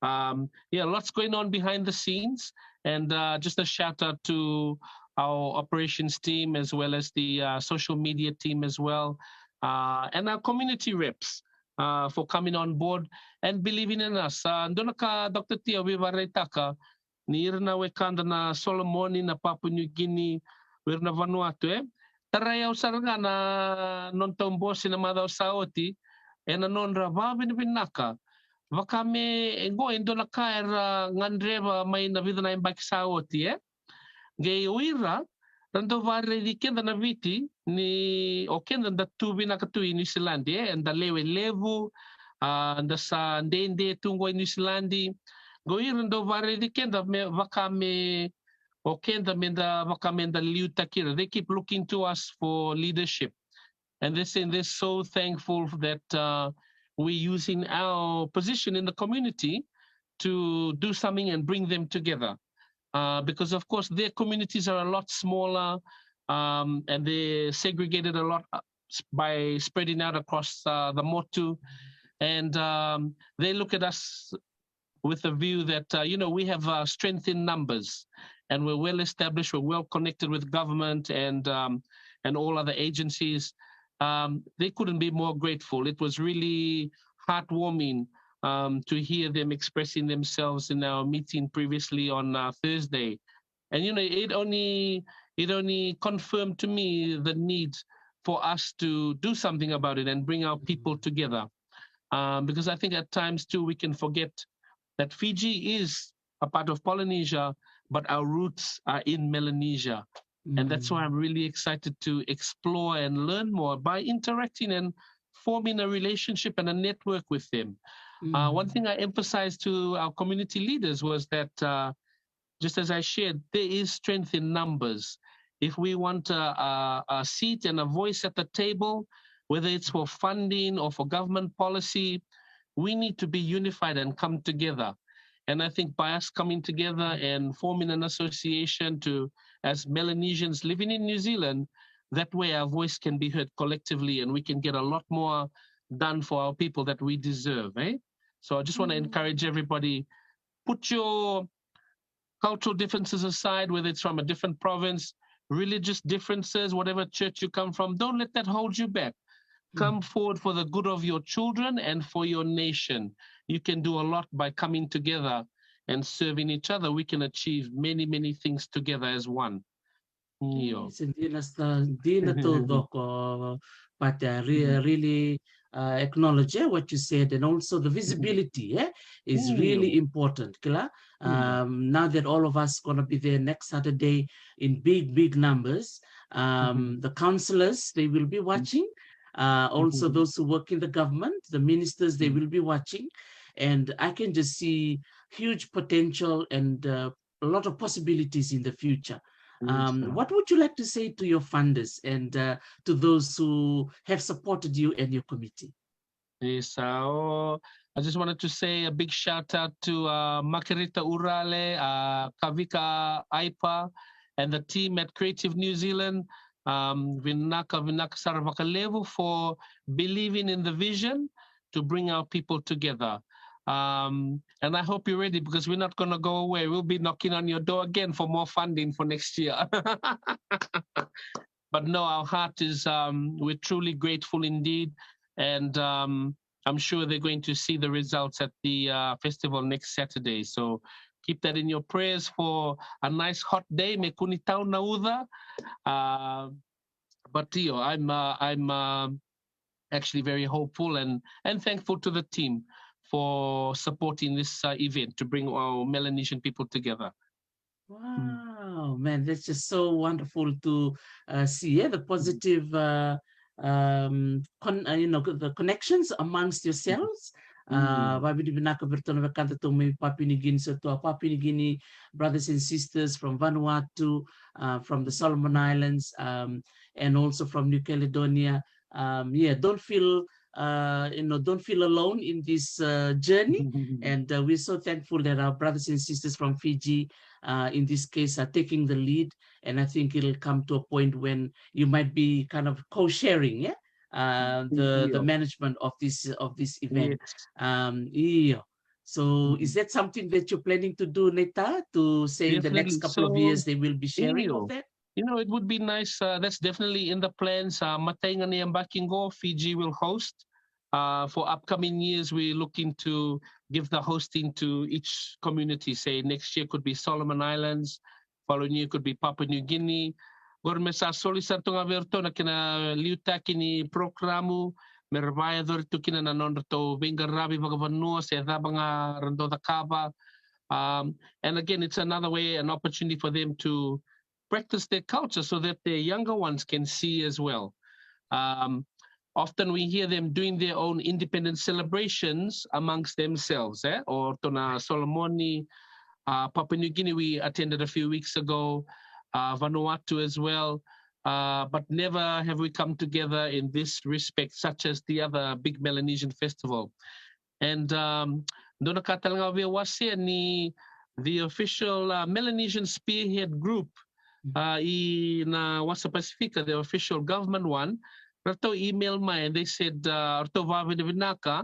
Um, yeah, lots going on behind the scenes, and uh, just a shout out to our operations team as well as the uh, social media team as well, uh, and our community reps uh, for coming on board and believing in us. Uh, dua na ka, Doctor Tia, au via vakaraitaka ni ira na wekada na Solomoni, na Papua New Guinea, o ira na Vanuatu, e tarai au sara ga na nona tau bose na macawa sa oti ena nodra vakavinavinaka. Vaka me e qo e dua na ka era gadreva mai na vica na yabaki sa oti, e qai o ira ra dau vakaraici keda na Viti, ni o keda da tu vinaka tu i Niusiladi, e da lewe levu, a da sa dede tu qo i Niusiladi. Qo ira dau vakaraici keda me vaka me o keda me da vaka me da liutaki ira. They keep looking to us for leadership. And they're saying they're so thankful that uh, we're using our position in the community to do something and bring them together. Uh, because of course their communities are a lot smaller, um, and they're segregated a lot uh, s- by spreading out across uh, the motu. And um, they look at us with the view that uh, you know, we have uh, strength in numbers, and we're well established, we're well connected with government and um, and all other agencies. Um, they couldn't be more grateful. It was really heartwarming um, to hear them expressing themselves in our meeting previously on uh, Thursday. And you know, it only it only confirmed to me the need for us to do something about it and bring our people together. Um, because I think at times too we can forget that Fiji is a part of Polynesia, but our roots are in Melanesia. And that's why I'm really excited to explore and learn more by interacting and forming a relationship and a network with them. Uh, one thing I emphasized to our community leaders was that uh, just as I shared, there is strength in numbers. If we want a, a, a seat and a voice at the table, whether it's for funding or for government policy, we need to be unified and come together. And I think by us coming together and forming an association to, as Melanesians living in New Zealand, that way our voice can be heard collectively and we can get a lot more done for our people that we deserve. Eh? So I just want to encourage everybody, put your cultural differences aside, whether it's from a different province, religious differences, whatever church you come from, don't let that hold you back. Come forward for the good of your children and for your nation. You can do a lot by coming together and serving each other. We can achieve many, many things together as one. Io. Yes, and dina sa, dina taucoko, but uh, re- really uh, acknowledge eh, what you said, and also the visibility eh, is really important. Kila, um, now that all of us gonna be there next Saturday in big, big numbers, um, the councillors, they will be watching. Uh, also, those who work in the government, the ministers, they will be watching. And I can just see huge potential and uh, a lot of possibilities in the future. Um, what would you like to say to your funders and uh, to those who have supported you and your committee? Yes, uh, I just wanted to say a big shout out to uh, Makerita Urale, uh, Kavika Aipa, and the team at Creative New Zealand. Um, vinaka, vinaka sara vakalevu for believing in the vision to bring our people together. Um, and I hope you're ready because we're not going to go away. We'll be knocking on your door again for more funding for next year. But no, our heart is, um, we're truly grateful indeed. And um, I'm sure they're going to see the results at the uh, festival next Saturday. So keep that in your prayers for a nice hot day. Me kua ni tau na uca. Uh, but io, I'm, uh, I'm uh, actually very hopeful and, and thankful to the team for supporting this uh, event to bring our Melanesian people together. Wow, man, that's just so wonderful to uh, see eh, the positive uh, um, con- uh, you know, the connections amongst yourselves. Uh, vavinavinaka vei iratou na wekadatou mai Papua New Guinea, so to our Papua New Guinea brothers and sisters from Vanuatu, uh, from the Solomon Islands, um, and also from New Caledonia. Um, yeah, don't feel, uh, you know, don't feel alone in this uh, journey. And uh, we're so thankful that our brothers and sisters from Fiji, uh, in this case, are taking the lead. And I think it'll come to a point when you might be kind of co-sharing, yeah, uh, the the Io. management of this of this event. Yes. Um, io. So is that something that you're planning to do, Neta, to say in the next Definitely. Couple of So, years they will be sharing io. Of that? You know, it would be nice. Uh, that's definitely in the plans. Uh, matai ga ni yabaki qo, Fiji will host. Uh, for upcoming years, we're looking to give the hosting to each community. Say next year could be Solomon Islands, following year could be Papua New Guinea. Qori me sa soli sara tu ga vei iratou na kena liutaki ni program, me ra vakayacori tu kina na nodratou veiqaravi vakavanua se cava ga ra dau cakava. Um, and again, it's another way, an opportunity for them to practice their culture so that their younger ones can see as well. Um, often we hear them doing their own independent celebrations amongst themselves, eh? Or ratou na Solomoni, uh, Papua New Guinea, we attended a few weeks ago, uh, Vanuatu as well. Uh, but never have we come together in this respect, such as the other big Melanesian festival. And um, dua na ka tale ga via wasea ni the official uh, Melanesian spearhead group, uh, i na Wasa Pasifika, the official government one, ratou email mai and they said, uh, ratou vavinavinaka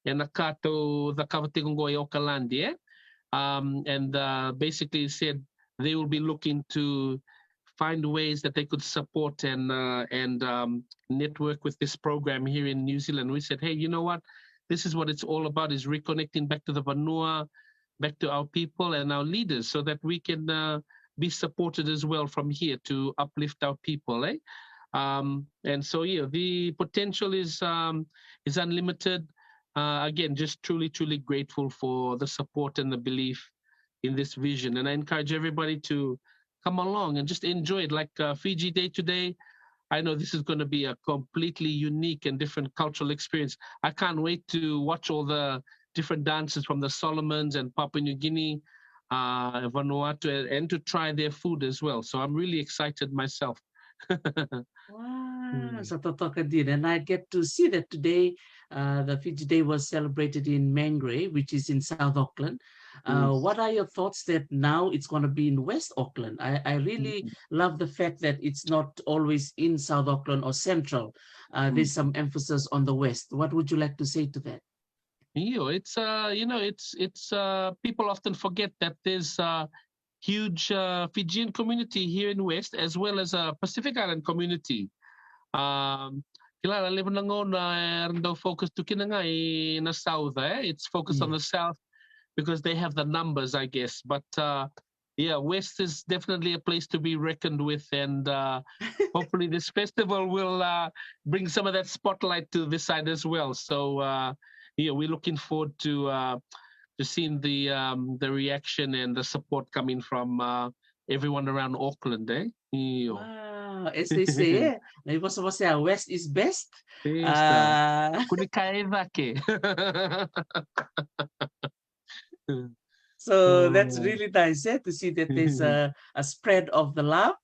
ena ka tou cakava tiko qo i Okaladi, eh? Um, and uh, basically said they will be looking to find ways that they could support and uh, and um, network with this program here in New Zealand. We said, hey, you know what? This is what it's all about: is reconnecting back to the vanua, back to our people and our leaders, so that we can uh, be supported as well from here to uplift our people. Eh? Um, and so, yeah, the potential is um, is unlimited. Uh, again, just truly, truly grateful for the support and the belief in this vision. And I encourage everybody to come along and just enjoy it, like uh, Fiji Day today. I know this is going to be a completely unique and different cultural experience. I can't wait to watch all the different dances from the Solomons and Papua New Guinea, uh, Vanuatu, and, and to try their food as well. So I'm really excited myself. Wow, sa totoka dina. And I get to see that today, uh, the Fiji Day was celebrated in Mangere, which is in South Auckland. Uh, Yes. What are your thoughts that now it's going to be in West Auckland? I, I really Mhm. love the fact that it's not always in South Auckland or Central. Uh, there's some emphasis on the West. What would you like to say to that? Io, it's uh, you know, it's it's uh, people often forget that there's a huge uh, Fijian community here in West as well as a Pacific Island community. Um, kila, levu na gauna era dau focus tu kina ga i na South, eh? It's focused on Yeah. the South because they have the numbers, I guess. But uh, yeah, West is definitely a place to be reckoned with, and uh, hopefully this festival will uh, bring some of that spotlight to this side as well. So uh, yeah, we're looking forward to uh, to seeing the um, the reaction and the support coming from uh, everyone around Auckland, eh? Io. Wow, as they say, eh? Na ivosavosa ya, West is best. Esta. Uh, Kuni kai vake. So that's Oh. Really nice, eh, to see that there's a, a spread of the love,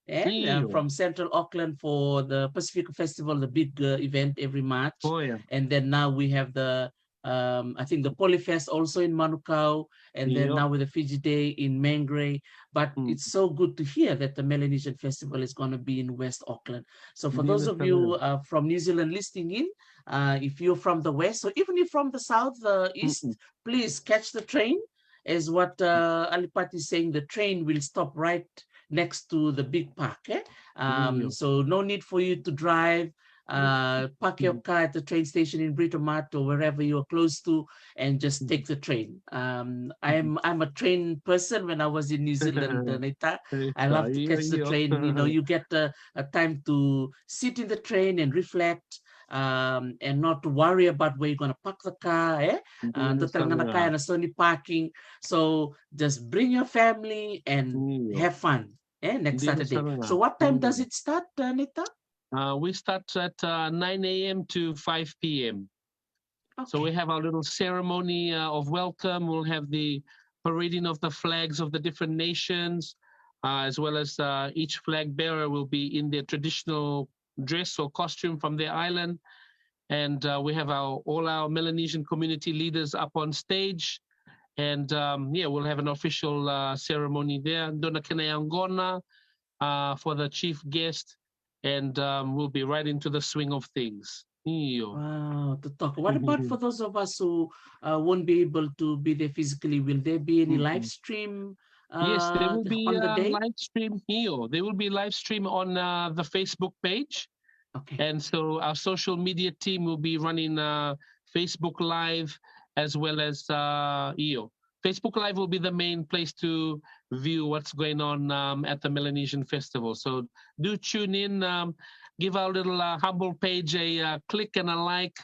eh, uh, Io. From Central Auckland for the Pacific Festival, the big uh, event every March. Oh, yeah. And then now we have the, um, I think the Polyfest also in Manukau, and then Io. Now with the Fiji Day in Mangere. But Mm. It's so good to hear that the Melanesian Festival is going to be in West Auckland. So for those of you uh, from New Zealand listening in, uh, if you're from the West, or even if from the South, uh, East, Mm-mm. Please catch the train. As what uh, Alipati is saying, the train will stop right next to the big park. Eh? Um, Io. So no need for you to drive. Uh, park your Mm. car at the train station in Britomart or wherever you are close to, and just Mm. take the train. Um, I'm I'm a train person. When I was in New Zealand, uh, Neta, I love to Io, catch the io. Train. You know, you get a, a time to sit in the train and reflect, um, and not to worry about where you're going to park the car. Eh? Uh, Io, dua tale ga na sa ka ya na so ni parking. So just bring your family and Io. Have fun. Eh? Next Dina Saturday. sara ga. So what time does Mm. It start, uh, Neta? Uh, we start at uh, nine a m to five p m. So we have our little ceremony uh, of welcome. We'll have the parading of the flags of the different nations, uh, as well as uh, each flag bearer will be in their traditional dress or costume from their island. And uh, we have our all our Melanesian community leaders up on stage. And um, yeah, we'll have an official uh, ceremony there. Dona kena yaqona uh, for the chief guest, and um, we'll be right into the swing of things. Io. Wow, totoka. What about for those of us who uh, won't be able to be there physically? Will there be any live stream? Yes, there Uh, will be on the a day? Live stream here. There will be live stream on uh, the Facebook page. Okay. And so our social media team will be running uh, Facebook Live as well as uh, io. Facebook Live will be the main place to view what's going on um, at the Melanesian Festival. So do tune in, um, give our little uh, humble page a uh, click and a like,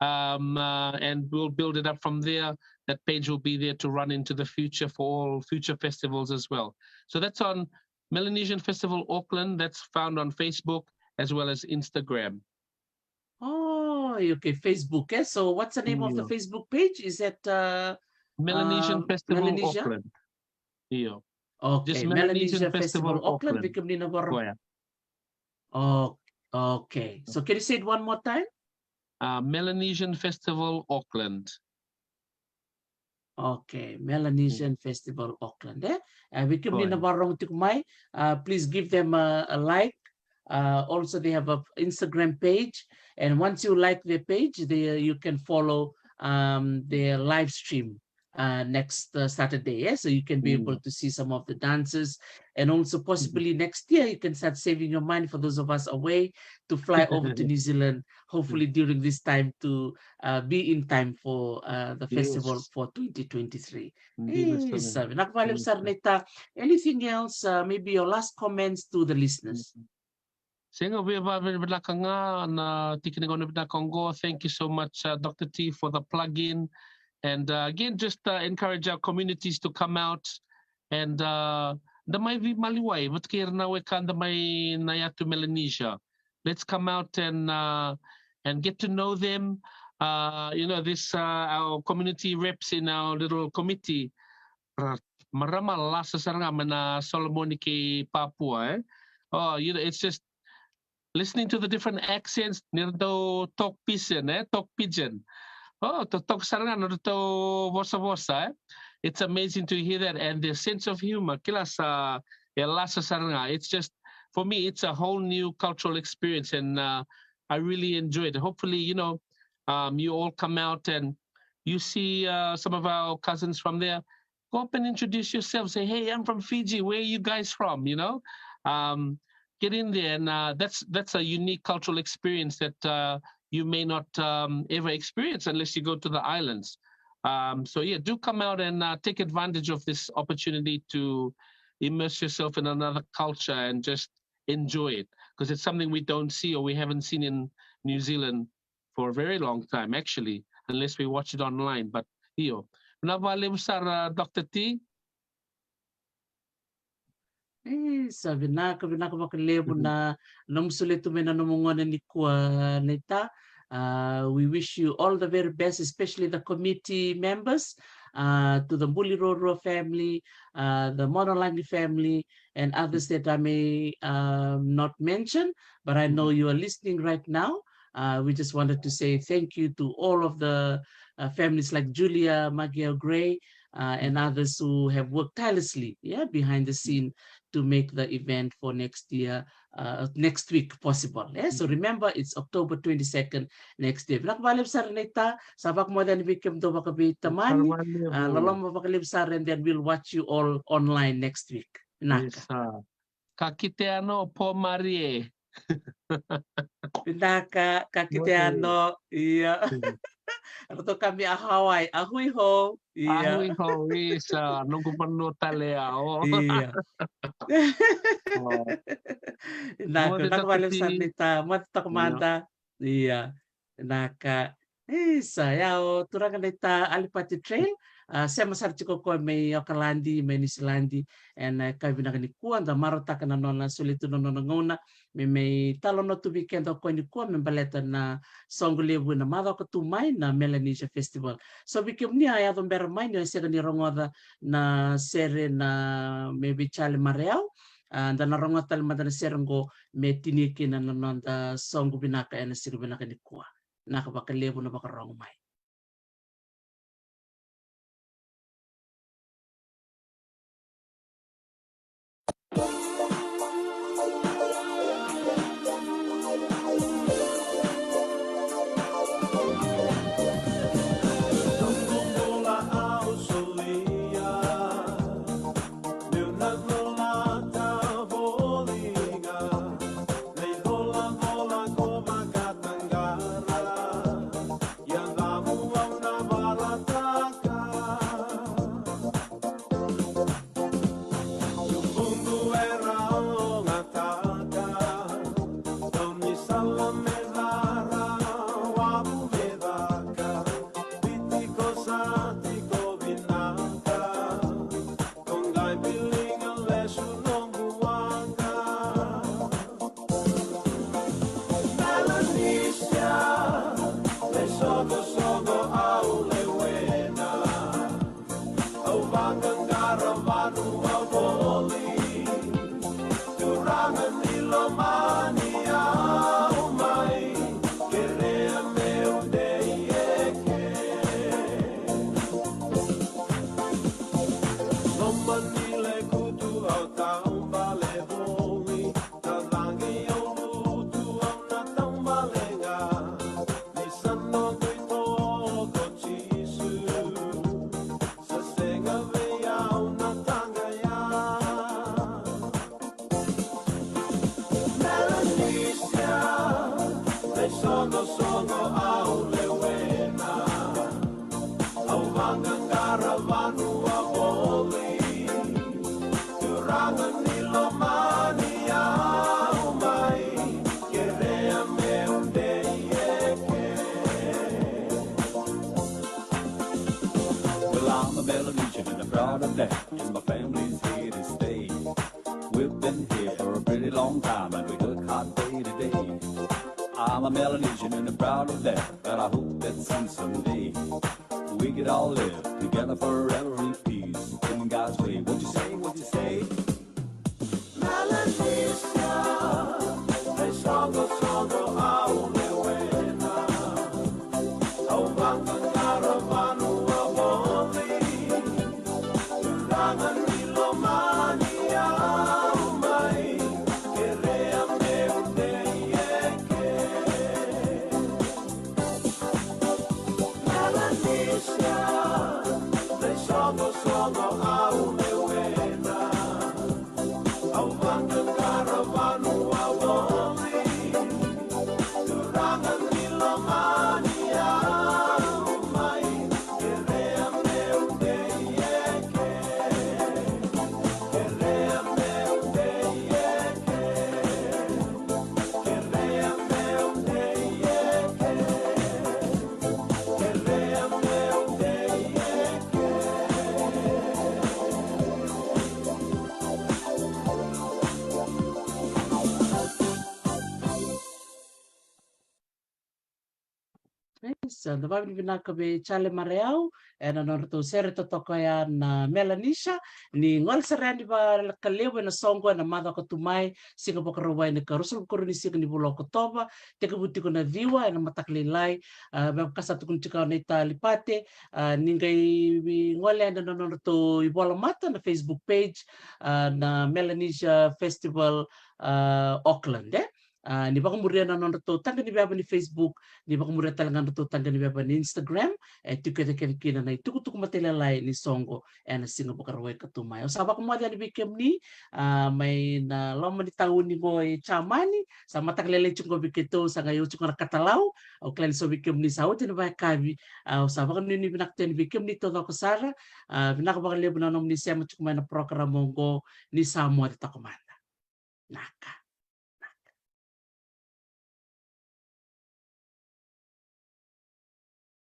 um, uh, and we'll build it up from there. That page will be there to run into the future for all future festivals as well. So that's on Melanesian Festival Auckland. That's found on Facebook as well as Instagram. Oh, okay, Facebook. Eh? So what's the name of the Io. Facebook page? Is that uh, Melanesian uh, Festival Melanesia? Auckland. Io. Okay, Just Melanesian Melanesian Festival Festival Auckland. Auckland. Vei kemuni na vakarorogo. Koya. Oh, okay. So can you say it one more time? Uh, Melanesian Festival Auckland. Okay, Melanesian Festival Auckland. Eh? Uh, vei kemuni na Koya. vakarorogo tiko mai, uh, please give them a, a like. Uh, also, they have a Instagram page, and once you like their page, they you can follow um, their live stream uh, next uh, Saturday. Yeah? So you can be able Mm. to see some of the dances, and also possibly next year you can start saving your money for those of us away to fly over to New Zealand. Hopefully during this time to uh, be in time for uh, the festival Yes. for twenty twenty-three. Ndiva Eh, sara. Sa vinaka vakalevu sara Yes. Neita. Anything else? Uh, maybe your last comments to the listeners. Sega, via vakavinavinaka ga na tiki ni gauna vinaka oqo. Thank you so much, uh, Doctor T, for the plug-in. And uh, again, just uh, encourage our communities to come out and uh, da mai veimaliwai vata kei ira na wekada mai na yatu Melanesia. Let's come out and uh, and get to know them. Uh, you know, this uh, our community reps in our little committee. Ra-, marama lasa sara ga mai na Solomoni kei Papua, eh? Oh, you know, it's just listening to the different accents, ni ratou talk pidgin, eh? Talk pidgin. Oh, totoka sara ga na ratou vosavosa, eh? It's amazing to hear that, and their sense of humor. Kila sa, e lasa sara ga. It's just, for me, it's a whole new cultural experience, and uh, I really enjoyed it. Hopefully, you know, um, you all come out and you see uh, some of our cousins from there. Go up and introduce yourself. Say, "Hey, I'm from Fiji. Where are you guys from?" You know, um, get in there, and uh, that's that's a unique cultural experience that uh, you may not um, ever experience unless you go to the islands. Um, so yeah, do come out and uh, take advantage of this opportory to immerse yourself in another culture and just enjoy it, because it's something we don't see or we haven't seen in New Zealand for a very long time, actually, unless we watch it online. But io, vinaka vakalevu sara, Doctor T. Eh, sa vinaka, vinaka vakalevu na nomu solia tu mai na nomu gauna nikua, Neita. Uh, we wish you all the very best, especially the committee members, uh, to the Buli Rorua family, uh, the Monolagi family, and others that I may uh, not mention, but I know you are listening right now. Uh, we just wanted to say thank you to all of the uh, families like Julia Magia Gray uh, and others who have worked tirelessly, yeah, behind the scene to make the event for next year, uh, next week possible. Yeah? So remember, it's October twenty-second next year. Vinaka vakalevu sara Neita, sa vakamoce yani vei kemudou vakaveitamani, uh, loloma vakalevu sara, and then we'll watch you all online next week. Vinaka. Isa. Ka kite ano po Marie. Vinaka, ka kite ano. Ia. Ratou kaya mai Hawaii, a hui hou. Ia. A hui hou, isa, noqu vanua tale ya. Ia. Vinaka, vinaka vakalevu sara Neita, moce toka mada. Ia. Vinaka. Isa, ia o turaga na ita Alipati Trail, a, sema sara tiko o koya mai Okaladi, mai Niusiladi, ena yakavi vinaka nikua, da marautaka na nona solia tu na nona gauna me mai talanoa tu vei keda o koya nikua me baleta na soqo levu ena macawa ka tu mai, na Melanesia Festival. So vei kemuni a yaco bera mai ni o sega ni rogoca na sere na mai vei Charlie Marayau, a, da na rogoca tale mada na sere oqo me tinia kina na noda soqo vinaka ena siga vinaka nikua. Vinaka vakalevu na vakarogo mai. Melanesia, me soqosoqo au lewena, au vaqaqara vanua voli, turaga ni lomani au mai, kerea meu dei eke. Loma ni lekutu au taubale voli, na cagi au lutu au na taubale ga. Ni sa noqu itoko Jisu, sa sega vei au na taqaya. Melanesia, me soqosoqo au lewena, au vaqaqara vanua voli, turaga ni lomani au mai, kerea meu dei eke. Well, I'm a Melanesian and I'm proud of that, and my family's here to stay. We've been here for a pretty long time and we work hard day to day. I'm a Melanesian and I'm proud of that, but I hope that soon someday we could all live together forever in peace. In God's way, what you say, what you say? Melanesia, me soqosoqo au lewena, au vaqaqara vanua voli, turaga ni lomani au mai, kerea meu dei eke. Melanesia, me soqosoqo au lewena, au vaqaqara vanua voli, turaga ni lomani au mai, kerea meu dei eke, kerea meu dei eke, kerea meu dei eke, kerea meu dei eke. Isa, da vakavinavinaka vei Charlie Marayau ena nodratou sere totoka ya na Melanesia. Ni gole sara yani vakalevu ena soqo ena macawa ka tu mai, Siga Vakarauwai, na ikaruasagavulu ka rua ni siga ni vula o Okotova, tekivu tiko na ciwa ena mataka lailai. A, me vaka sa tukuni tiko na ita Alipate, a, ni qai gole yani ena nodratou ivolamata na Facebook page, a, na Melanesia Festival, a, Auckland, e? A, ni vakamuria na nodratou taqa ni veva ni Facebook, ni vakamuria tale ga nodratou taqa ni veva ni Instagram, e tiko kece kece kina na itukutuku matailalai ni soqo ena Siga Vakarauwai ka tu mai. Au sa vakamoce yani vei kemuni, a, mai na loma ni tauni qo e Jamani, sa mataka lailai tiko qo vei keitou, sa qai oti tiko na katalau. Au kila ni so vei kemuni sa oti na vakayakavi, a, au sa vakanuinui vinaka tu yani vei kemuni taucoko sara, a, vinaka vakalevu na nomuni sema tiko mai na program oqo, ni sa moce toka mada. Naka.